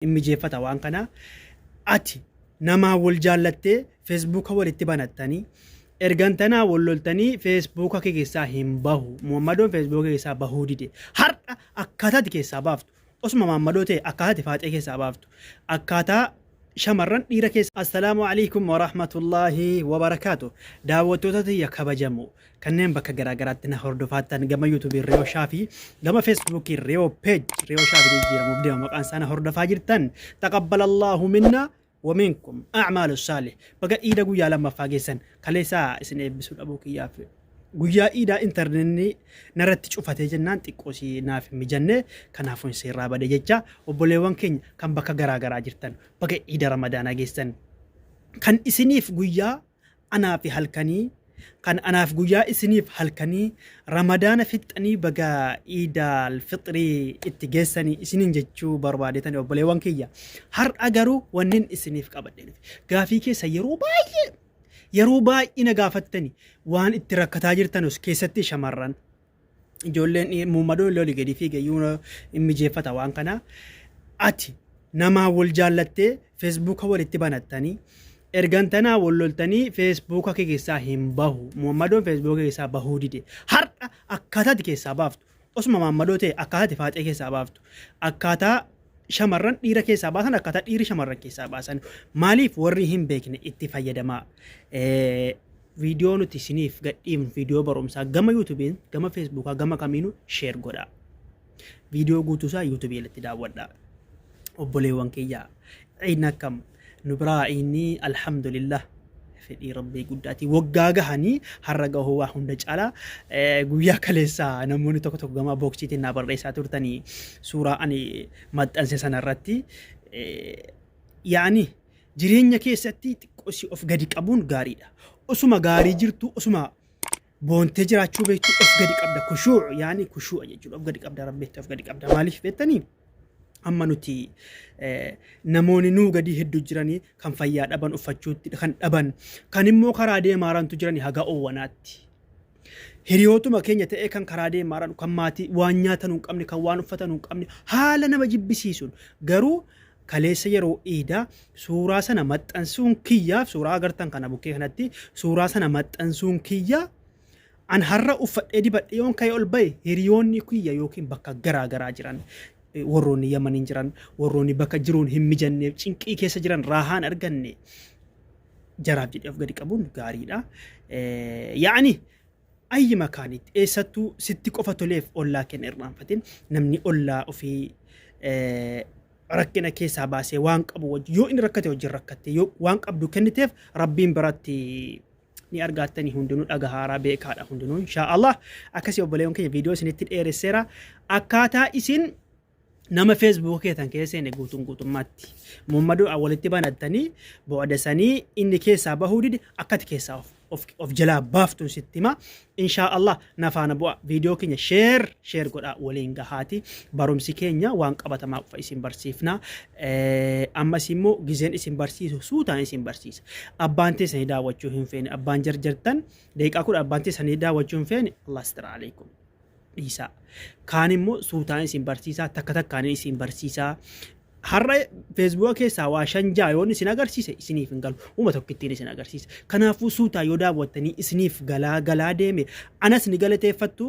Hin mijeeffata waan kana. Ati namaa wal jaallattee feesbuuka walitti banattanii, ergan tanaa wal loltanii, feesbuuka kee keessaa hin bahu. Muhammadoon feesbuuka keessaa bahuu dide. Har'a akkaataa ati keessaa baaftu, osuma Muhammadoo ta'e akkaataa ati faaxee keessaa baaftu, akkaataa shamarran dhiira keessa. Assalaamu alaikum warahmatullaahi wabarakaatu. Daawwattoota tiyya kabajamoo kanneen bakka garaa garaatti na hordofaattan, gama yuutuubii Riyoo Shaafii, gama feesbuukii Riyoo Peej, Riyoo Shaafii jijjiiramuuf deema maqaan isaa, na hordofaa jirtan, taqabbalallahu minna wa minkum a'maalu saalih. Baga iida guyyaa lammaffaa geessan. Kaleessaa isin eebbisuu dhabuu kiyyaaf, guyyaa iidaa intarneetni narratti cufatee jennaan xiqqoo si naaf hin mijanne, kanaafuu hin seerraa bade jecha. Obboleewwan keenya kan bakka garaa garaa jirtan, baga iida Ramadaanaa geessan. Kan isiniif guyyaa anaaf halkanii, kan anaaf guyyaa isiniif halkanii, Ramadaana fixxanii baga iidaal fixrii itti geessanii isiniin jechuu barbaadetan. Obboleewwan kiyya, har'a garuu wannin isiniif qabadhe dhufe gaafii keessa yeroo baay'ee, yeroo baay'ee na gaafattani, waan itti rakkataa jirtanus keessatti shamarran, ijoolleen muummadoon illee olii gadi fiige iyyuu hin mijeeffata waan kana. Ati namaa wal jaallattee feesbuuka walitti banattanii, ergan tanaa wal loltanii, feesbuuka kee keessaa hin bahu. Muhammadoon feesbuuka keessaa bahuu dide. Har'a akkaataa ati keessaa baaftu, osuma Muhammadoo ta'e akkaataa ati faaxee keessaa baaftu, akkaataa shamarran dhiira keessaa baasan, akkaataa dhiirri shamarran keessaa baasan, maaliif warri hin beekne itti fayyadamaa. Viidiyoo nuti isiniif gadhiifnu, viidiyoo barumsaa gama yuutuubiin, gama feesbuukaa, gama kamiinuu share godhaa. Viidiyoo guutuusaa yuutuubii irratti daawwadhaa. Obboleewwan kiyyaa, ciidni akkam nu biraa? Inni alhamdulillah, fedhii rabbii guddaati. Waggaa gahanii har'a gahuu waa hunda caalaa. Guyyaa kaleessaa namoonni tokko tokko gama booksiitiin naa barreessaa turtanii suuraa ani maxxanse sana irratti. Yaani jireenya keessatti xiqqoo si of gadi qabuun gaariidha. Osuma gaarii jirtu, osuma boontee jiraachuu beektu, of gadi qabda. Kushuu, yaani kushuu'a jechuudha. Of gadi qabda, rabbitti of gadi qabda. Maaliif beektanii? Amma nuti namoonni nuu gadi hedduu jiranii, kan fayyaa dhaban, uffachuutti kan dhaban, kan immoo karaa deemaarantu jiranii haga oowwanaatti. Hiriyootuma keenya ta'ee kan karaa deemaaran, kan maatii waan nyaatan hin qabne, kan waan uffatan hin qabne, haala nama jibbisiisuun. Garuu kaleessa yeroo iidaa suuraa sana maxxansuun kiyyaaf, suuraa agartan kana bukkee kanatti suuraa sana maxxansuun kiyya, an har'a uffadhee dibadhee yoon ka'ee ol ba'e, hiriyoonni kiyya yookiin bakka garaa garaa jiran, warroonni Yamaniin jiran, warroonni bakka jiruun hin mijanneef cinqii keessa jiran, raahaan arganne, jaraaf jedhee of gadi qabuun gaariidha. Yaa'ani ayyi makaanitti eessattuu sitti qofa toleef ollaa kenna irraanfatin. Namni ollaa ofii rakkina keessaa baasee waan qabu wajji yoo inni rakkate wajjin rakkatte, yoo waan qabdu kenniteef, rabbiin biratti ni argaattanii. Hundinuu dhagahaaraa beekaadha hundinuu, inshaa Allah. Akkasii obboleewwan keenya, viidiyoo isinitti dheeresseera. Akkaataa isin nama feesbuuk keessan keessa seene guutuun guutummaatti Muhammaduu walitti banattanii booda sanii inni keessaa bahuu dide, akkati keessaa of jalaa baaftuun sitti hima, inshaa Allah. Na faana bu'a. Viidiyoo keenya share share godhaa waliin gahaati. Barumsi keenya waan qabatamaa qofa isin barsiifna. Ammas immoo gizeen isin barsiisu suutaan isin barsiisa. Abbaan teessanii daawwachuu hin feene, abbaan jarjartan daqiiqaa 10 abbaan teessanii daawwachuu hin feene, Allah sitira alaikum, dhiisaa. Kaan immoo suutaan isin barsiisaa, takka takkaan isin barsiisaa. Har'a feesbuuka keessaa waa shan ja'a yoon isin agarsiise isiniif hin galu. Uma tokkittiin isin agarsiisa. Kanaafuu suutaa yoo daawwattanii isiniif galaa galaa deeme, anas ni galateeffattu,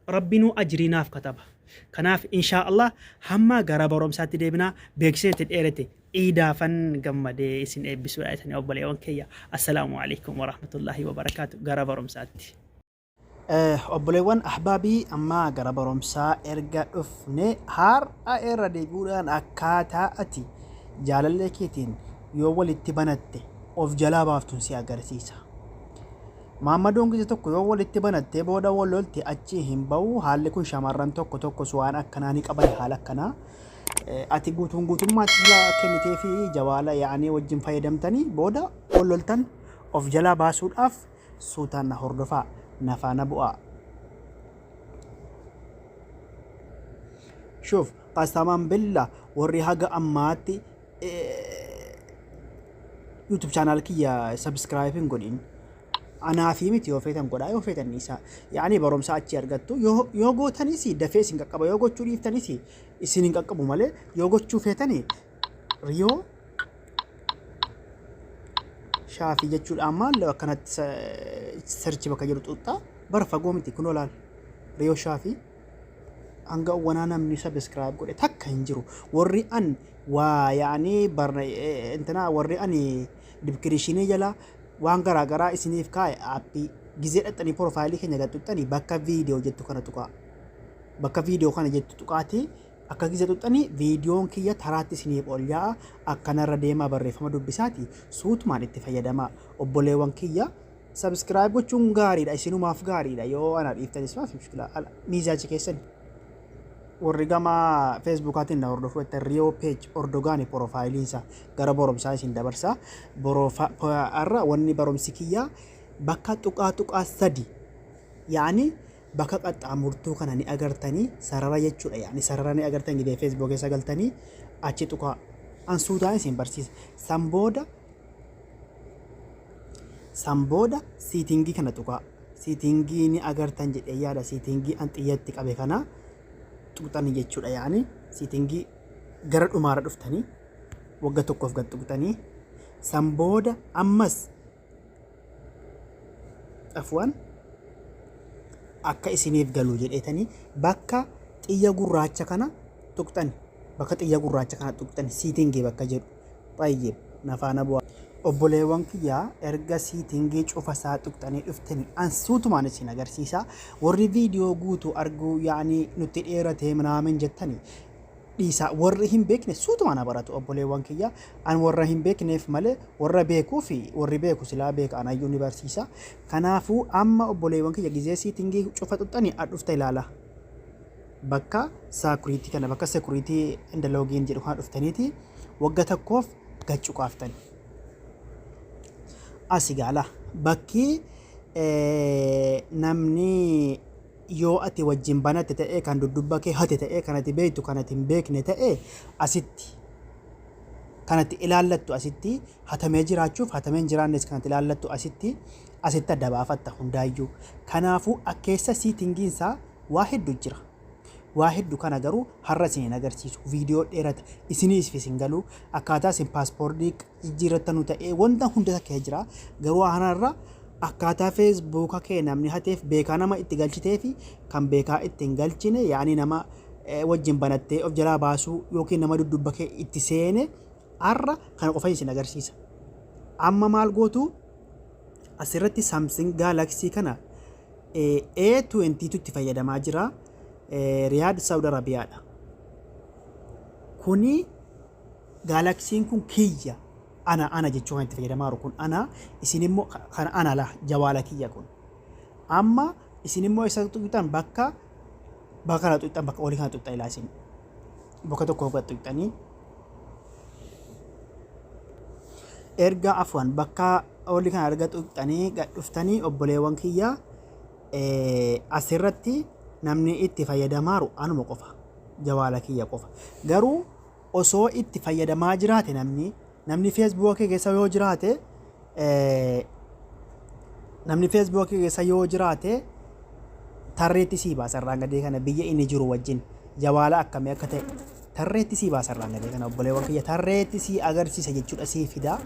rabbinuu ajrii naaf kataba. Kanaaf inshaa Allah hamma gara barumsaatti deebinaa. Beeksisni itti dheerate, iidaafan gammadee isin eebbisuudha isanii obboleewwan kiyya. Assalaamu alaikum warahmatullaahi wabarakaatu. Gara barumsaatti. Obboleewwan ahbaabii, amma gara barumsaa erga dhufne, har'a irra deebi'uudhaan akkaataa ati jaalallee keetiin yoo walitti banatte of jalaa baaftun si agarsiisa. Maammadoon gisa tokko yoo walitti banattee booda wal lolte achii hin ba'u. Haalli kun shamarran tokko tokkos waan akkanaa ni qaban, haala akkanaa. Ati guutuun guutummaatti sila kennitee fi jawaala yaa'anii wajjin fayyadamtanii booda wal loltan, of jalaa baasuudhaaf suutaan na hordofaa, na faana bu'aa. Shuuf, qasaman billa, warri haga ammaatti YouTube channel kiyya subscribe hin godhin, anaa fi miti, yoo feetan godhaa, yoo feetan dhiisaa. Yaani barumsa achi argattu yoo gootanis dafee isin qaqqaba, yoo gochuu dhiiftanis isin hin qaqqabu malee, yoo gochuu feetani Riyoo Shaafii jechuudhaan maal akkanatti search bakka jedhu xuxxaa bara fagoo miti kunoo laal Riyoo Shaafii hanga wanaa namni subscribe godhe takka hin jiru. Warri an waa yaanii barna intinaa warri ani description jala waan garaa garaa isiniif kaa'e aappii gizee dhaxxanii profile keenya gad xuxxanii bakka viidiyoo jettu kana tuqaa. Bakka viidiyoo kana jettu tuqaatii akka gizee xuxxanii viidiyoon kiyya taraatti isiniif ol yaa'a. Akkanarra deemaa barreeffama dubbisaati suutumaan itti fayyadamaa. Obboleewwan kiyya, subscribe gochuun gaariidha, isinumaaf gaariidha. Yoo ana dhiiftanis maaf mushkila miizaachi keessani. Warri gama feesbuukaatiin na hordofu jettan, Riyoo Page Ordogaani profileiinsa. Gara barumsaa isin dabarsa. Har'a wanni barumsi kiyya bakka tuqaa tuqaa sadi, yaani bakka qaxxaamurtuu kana ni agartanii, sarara jechuudha, yaani sarara ni agartan gidee feesbuuk keessa galtanii achi tuqaa. An suutaan isin barsiisa. San booda setting kana tuqaa. Setting ni agartan jedhee yaada. Setting an xiyyatti qabe kana tuqxanii jechuudha. Yaani setting gara dhumaarra dhuftanii wagga tokkoof gad tuqxanii, san booda ammas afwan, akka isiniif galu jedheetanii bakka xiyya gurraacha kana tuqxani. Bakka xiyya gurraacha kana tuqxani, setting bakka jedhu. Xayyib, nafaana bu'aa. Obboleewwan kiyyaa, erga setting cufa isaa tuqxanii dhuftanii an suutumaan isin agarsiisa. Warri viidiyoo guutuu arguu yaani nutti dheeratee minaamin jettanii dhiisaa, warri hin beekne suutumaan baratu. Obboleewwan kiyya, an warra hin beekneef malee warra beekuu fi warri beeku silaa beeka, anayyuu ni barsiisa. Kanaafuu amma obboleewwan kiyya, gizee setting cufa tuqxanii dhufta ilaala. Bakka security kana, bakka security and login jedhu kana dhuftaniiti wagga tokkoof gaccu qaaftani. Asi gaala bakki namni yoo ati wajjin banatte ta'ee kan dudubba kee hate ta'ee, kan ati beektu kan ati hin beekne ta'e, asitti kan ati ilaallattu, asitti hatamee jiraachuuf hatamee hin jiraannes kan ati ilaallattu asitti adda baafatta hundaayyuu. Kanaafuu akkeessa settingiinsaa waa hedduu jira. Waa hedduu kana garuu har'a isin hin agarsiisu. Viidiyoo dheerata. Isiniif isin galuu akkaataa isin paaspoortii jijjiirrattanu ta'ee wanta hunda takka jira. Garuu har'a akkaataa feesbuuka kee namni hateef beekaa nama itti galchitee fi kan beekaa itti hin galchine, yaani nama wajjin banattee of jalaa baasuu yookiin nama dudubba kee itti seene, har'a kana qofa isin agarsiisa. Amma maal gootu? Asirratti Samsung Galaxy kana A22 itti fayyadamaa jira. Riyaad, Saudi Arabiyaadha. Kuni Galaxyn kun kiyya, ana jechuu kan itti fayyadamaa jiru kun ana. Isin immoo kan ana la jawaala kiyya kun. Amma isin immoo isa tuqxan? Bakka kana tuqxan, bakka olii kana tuqxan ilaa isin bakka tokko tuqxanii erga, afwan, bakka olii kana erga tuqxanii gad dhuftanii, obboleewwan kiyya, asirratti namni itti fayyadamaaru anuma qofa, jawaala kiyya qofa. Garuu osoo itti fayyadamaa jiraate, namni feesbuuka kee keessa yoo jiraate, namni feesbuuka kee keessa yoo jiraate, tarreetti sii baasa irraan gadee kana biyya inni jiru wajjin jawaala akkamii akka ta'e tarreetti sii baasa irraan gadee kana. Obboleewwan kiyya, tarreetti sii agarsiisa jechuudha, sii fida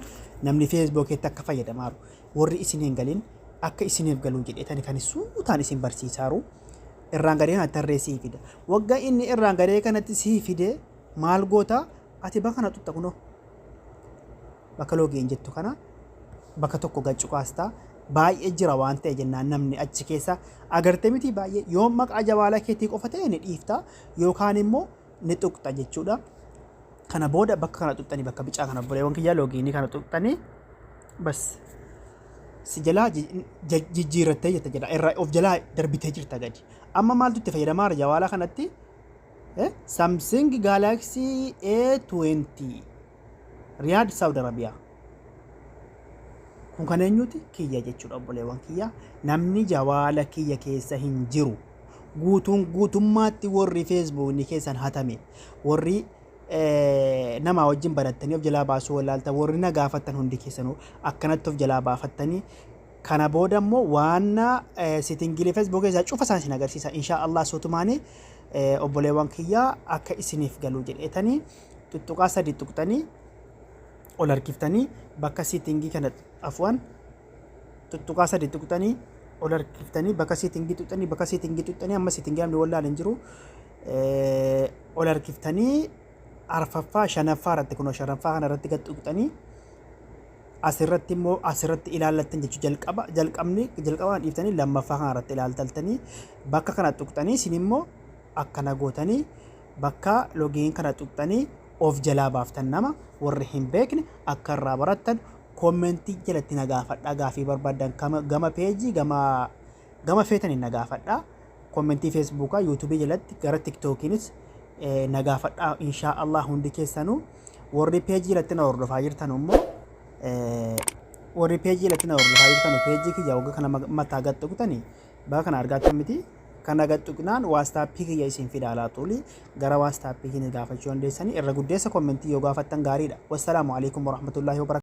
namni feesbuukeetti akka fayyadamaaru. Warri isin hin galin akka isiniif galuu jedheetani kan suutaan isin barsiisaaru. Irraan gadee kana tarree sii fida. Waggaa inni irraan gadee kanatti sii fide maal goota ati? Bakka kana xuxxa, kunoo bakka login jettu kana bakka tokko gaccu kaastaa. Baay'ee jira waan ta'e jennaan namni achi keessa agarte miti baay'ee. Yoo maqaa jawaala keetii qofa ta'e ni dhiifta yookaan immoo ni tuqxa jechuudha. Kana booda bakka kana tuqxanii, bakka bicaa kana, obboleewwan kiyyaa, login kana tuqxanii bas si jalaa jijjiirrattee jirta jedha, irraa of jalaa darbitee jirta gadi. Amma maaltu itti fayyadamaa jira jawaala kanatti? Samsung Galaxy A20, Riyaad, Saudi Arabiyaa. Kun kan eenyuti? Kiyya jechuudha obboleewwan kiyya. Namni jawaala kiyya keessa hin jiru. Guutuun guutummaatti warri feesbuukni keessan hatame, warri nama wajjin barattanii of jalaa baasuu wallaaltan, warri na gaafattan hundi keessanuu akkanatti of jalaa baafattanii. Kana booda immoo waan settingiilee feesbuuk keessaa cufa isaan isin agarsiisa. Inshaa Allah suutumaanii obboleewwan kiyyaa akka isiniif galuu jedheetanii tuttuqaa sadi tuqxanii Ol harkiftanii bakka setting kana, afwan, tuttuqaa sadi tuqxanii, ol harkiftanii bakka setting tuqxanii, bakka setting tuqxanii, amma setting namni wallaal hin jiru. Ol harkiftanii arfaffaa, shanaffaa irratti, kunoo shanaffaa kana irratti gad tuqxanii, asirratti immoo asirratti ilaallattan jechuu. Jalqaba jalqabni jalqabaan dhiiftanii lammaffaa kana irratti ilaaltaltanii, bakka kana tuqxanii, isin immoo akkana gootanii bakka login kana tuqxanii of jalaa baaftan. Nama warri hin beekne akka irraa barattan comment jalatti na gaafadha. Gaafii barbaadan gama page, gama feetaniin na gaafadha. Comment Facebookaa, YouTubeii jalatti, gara TikTokiinis na gaafadha. Inshaa Allah, hundi keessanuu warri page jalatti na hordofaa jirtan immoo, warri page jalatti na hordofaa jirtan, page kiyya wagga kana mataa gad tuqxanii bakka kana argaattan miti. Kana gad tuqnaan WhatsAppii kiyya isin fida. Alaatuuli gara WhatsAppii kiyya gaafachuu dandeessanii. Irra guddeessa comment yoo gaafattan gaariidha. Wassalaamu alaikum warahmatullaahi wabarakatuh.